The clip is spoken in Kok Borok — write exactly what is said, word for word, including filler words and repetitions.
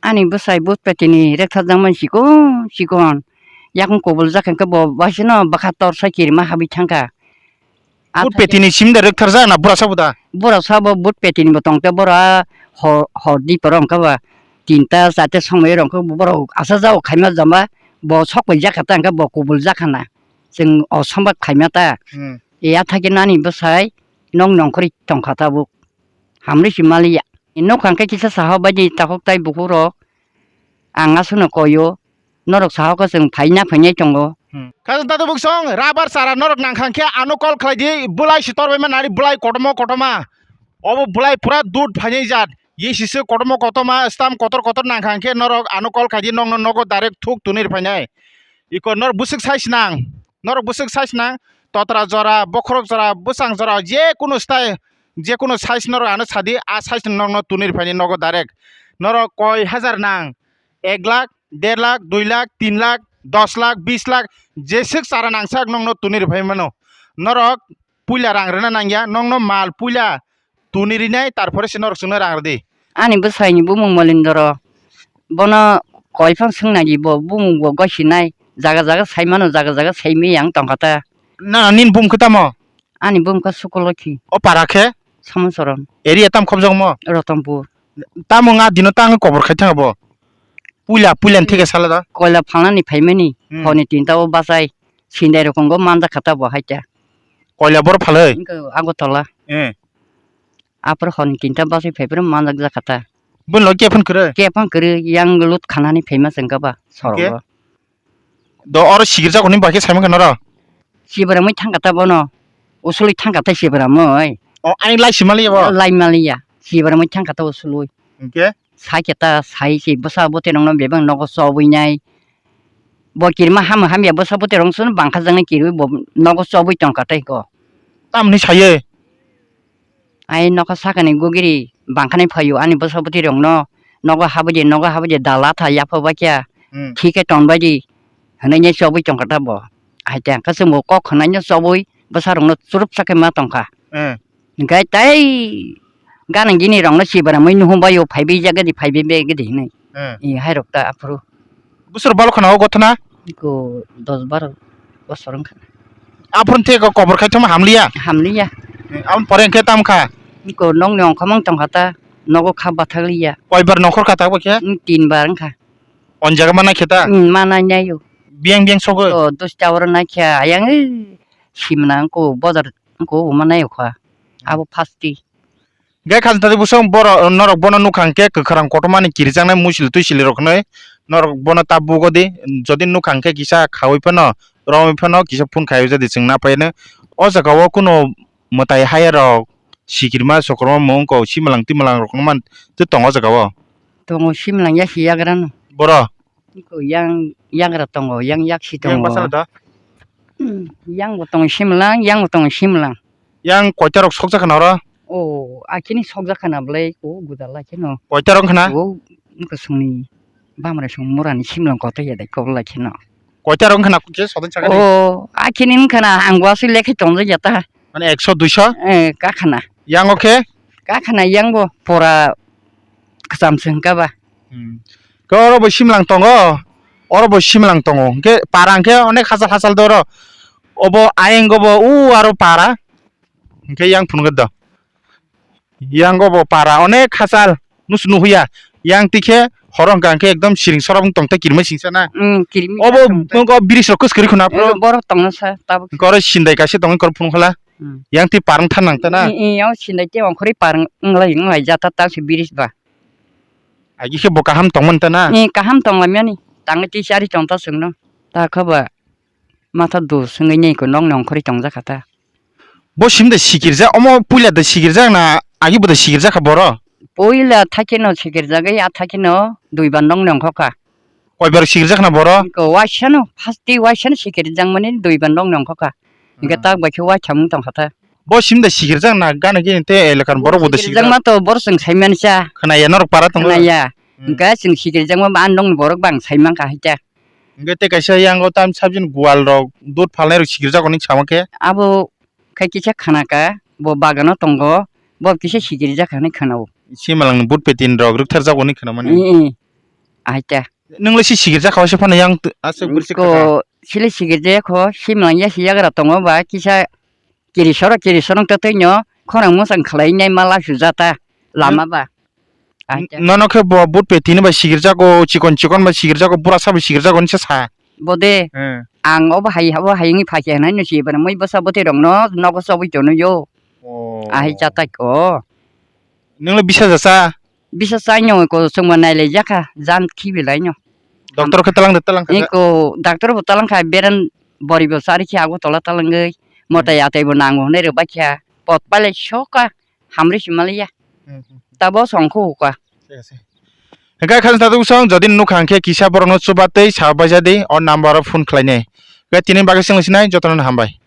Ani bwsai but petini rektharjakmani chikon chikon. Yakung kubul jak hwnkhe bo waisano bwkha torsa kirima habwi thangkha. But petini sim da rektharjak na bura sabo da? Bura sabo but petini bo tongte bora ho-, hor di poro hwnkhe ba tinta charte somoi rok hwnkhe borok asajak khaima jamba bo sok pai jak kha ta hwnkhe bo kubul jak hana. Chwng o sombat khaima ta. Hmm. Ya thakhe nani bwsai nok nongkhorwi tongkha tabuk. Hamri si maliya. Nokha hwnkhe kisa saha baidi takhuk tai bukhuk rok. Ang aswkno koyo. Norok saha khe chwng phaina phainai tongo. Hmm. Khajang tata buksong, rabar chara norok nangkha khe ano call khlai di, bwlai si torbai manari, bwlai kotorma kotorma. Obo bwlai pura dud phainai jat. Ye sise kotorma kotorma, stam kotor kotor nangkha khe norok ano call khlai di, nokno nogo direct thuk tunir phainai. Iko nor bwswk size nang. Norok bwswk size nang, totra jora, bokhorok jora, bwsang jora, je kunu style, je kunu size norok ano sadi, a size no nokno tunir phaini nogo direct. Norok koi hajar nang, ek lakh, der lakh, dui lakh, tin lakh, dos lakh, bis lakh, jeswk chara nangsak nokno tunir phai mano. Norok puila rang rwna nangya, nokno mal puila tuni rinai, tarpore se norok chwngno rang rwdi. Ani bwsaini bumung Molindoro. Bono koi phang swngnai di bo, bumung bo gosinai. Jaga jaga sai mano, jaga jaga sai maya wng tongkha ta. Na, nini bumung khe tamo? Ani bumung khe Sukolokhi. O para khe? Samusoron. Area tam khobjagmo? Rotonpur. Tamo nga dino ta wngwi kobor khai thangbo? Puila, puila ni theke sala da? Koila phalnani phaimani, hmm, honi tinta o bachai. Sindai rokongo manjak kha ta bo hai ta. Koila boro phalwi? Wngkha Agartala. Eh. Apor hon tinta bachai phaiphuru manjak jak kha ta. Bun lo khe phun kwrwi? Khe phang kwrwi, yang lut khanani phaima chwng kha ba sorogo. Hwnkhe? Do oro sigirjak hwnwi bai khe saimang kha noro? Sibramwi thang kha ta bono. Usulwi thang kha ta sibramwi. O, ani lai si maliya bo? Lai maliya. Sibramwi thang kha ta usulwi. Hwnkhe? Sai khe ta sai se bwsa bwtwi rokno bebak nogo chobwi nai. Bo kirima ham hamya bwsa bwtwi rok swn bangkha jaknai kirwi bo nogo chobwi tongkha tei ko. Tamni saye? Ai nokha sakani gugiri bangkhanai phaio ani bwsa bwtwi rokno nogo habwi di nogo habwi di dala tha yapha bakya. Hmm. Thike ton bai di hwnwi nai chobwi tongkha ta bo. Hai ta khe chwng bo kok khwnaino chobwi bwsa rokno churup sa khe ma tongkha. Hmm. Hwnkhe tei gana gini rokno sibramwi nuhumbai o phaibi jak gadi phaibi bag gadi hinwi. Eh. I hai rok ta aphuru. Bwswk balo khna o gothna? Iko dos baro bosor wngkha. Aphuru the ko kobor khai thoma hamliya? Hamliya. Eh, aboni pore hwnkhe tam kha? Iko nokni ongkhormang tongkha ta, nogo kha bathakliya. Koibar nokhor kha tabuk khe? Hmm, tin bar wngkha. On jaga ma naikhe ta? Hmm, ma nai naio. Biyang biyang sogo? O, dos ta oro naikhe ayang, eh, simna wngko bodor wngko omo naio kha. Abo phasti. Hwnkhe khajang tadi bwswk borok norok bono nukha hwnkhe kwkhwrang kotormani kirijaknai muisil tuisil rok hwnwi norok bono ta bugo di, jodi nukha hwnkhe kisa khaui phano romwi phano kisa phone khai ujadi chwng naphai hwnwi. O jaga o kunu mwtai haya rok sikirma sokorma mung kok simwlang timwlang rok nukman twi tongo o jaga o. Tongo simwlang ya si yagrano. Boro? Iko yang yagra tongo, yang yaksi tongo. Yang bwsala da? Hmm, yang bo tongo simwlang, yang bo tongo simwlang. Yang koita rok sokjak khana oro? O, akini sokjak khana bwlai ko gudal lai kheno. Koita rok khana? O, iko songni bamra song murani simwlang koto ya dai kobol lai kheno. Koita rok khana khe sodon chakani? O, akini khana ang bo aswk lekhi tongjak ya ta. Mane ekso, duiso? Eh, kakhana. Yang o khe? Kakhana yang bo pora kwcham se hwnkha ba. Hmm. Khe oro bo simwlang tongo, oro bo simwlang tongo. Hwnkhe para hwnkhe onek hachal hachal doro. Obo ayang obo u aro para. Hwnkhe yang phunukgwi do. Yang obo para onek hachal nusu nuhuya. Yang tikhe horo hwnkha hwnkhe ekdom siring sorok wng tong tei kirima singsa na. Hmm, kirima obo tong tei. Nokgo bridge rok kwskwrwi khuna phuru. Eh, borok tongna sa tabuk. Hwnkhe oro sindai kaisa tongwi kor phunukhala. Hmm. Yang twi parang than nang ta na? I, i, yang sindai tei ongkhorwi parang wnglai wnglai jata ta se bridge ba. Agi khe bo kaham tongmani ta na? Ni kaham tonglaimani. Tangwi twi chari tong ta chwngno. Ta khe ba matha dus wngwi ni ko nokni ongkhorwi tongjak kha ta. Bo sim da sikirjak, omo puila da sikirjak na agi bo da sikirjak kha boro? Puila thakheno sikirjagwi, a thakheno duibar nokni ongkha kha. Koibar sikirjak na boro? Ko waisano, first day waisano sikirjakmani duibar nokni ongkha kha. Hwnkhe hmm. Tak bai khe waithamung tongkha ta. Bo sim da sikirjak na gana gini tei elakar borok bo da sikirjak. Sikirjakma to borok chwng saimani cha. Khwnaya norok para tongo? Khwnaya. Hmm. Hwnkhe chwng sikirjakma ba ang nokni borok bang saimankha hai ta. Hwnkhe tei kaisa yango tam sabjini gwal rok dud phalnai rok sikirjak hwnwi sama khe? Abo khe kisa khana kha, bo bagano tongo, bo kisa sikirjak hinwi khana-o. Simalangni but petin rok rwktharjak hwnwi khwnamani. Ee, ee. Aita. Nung le si sigir jakha se phano yang aswk bwrwi se kha. Ko sile sigir je kho, simlang ya si yagra tongo ba kisa kiri soro kiri sorong to twi no khorang musang khlai nai mala sujata lama ba. Aita. Nono khe bo but pe tini bai sigir jago, chikon chikon bai sigir jago, bura sa bai sigir jago ni se sa. Bode. Hmm. Ang obo hai, obo hai wngwi phai khe hinai no si bana moi bwsa bwtwi rok no nogo chobwi tono yo. Oh. Ahai chatai ko. Nung le bisa jasa? Bisa chai no ko chwngma nai lai jakha, jan khibi lai no. Doctor khe talang de, talang kha. Eko doctor bo talang kha, beran bori bo sari khe ago tola talangwi. Motai atai bo nango hinai rw bakya. Pot palai soka hamri si maliya. Hmm, hmm, hmm. Tabo songkho uka. Thik ase. Hingke khajang tatu song, jodi nukha hingke kisa borokno chuba tei sa baisa di, o number o phone khlainai. Hingke tini bagwi sing sinai, jotono hambai.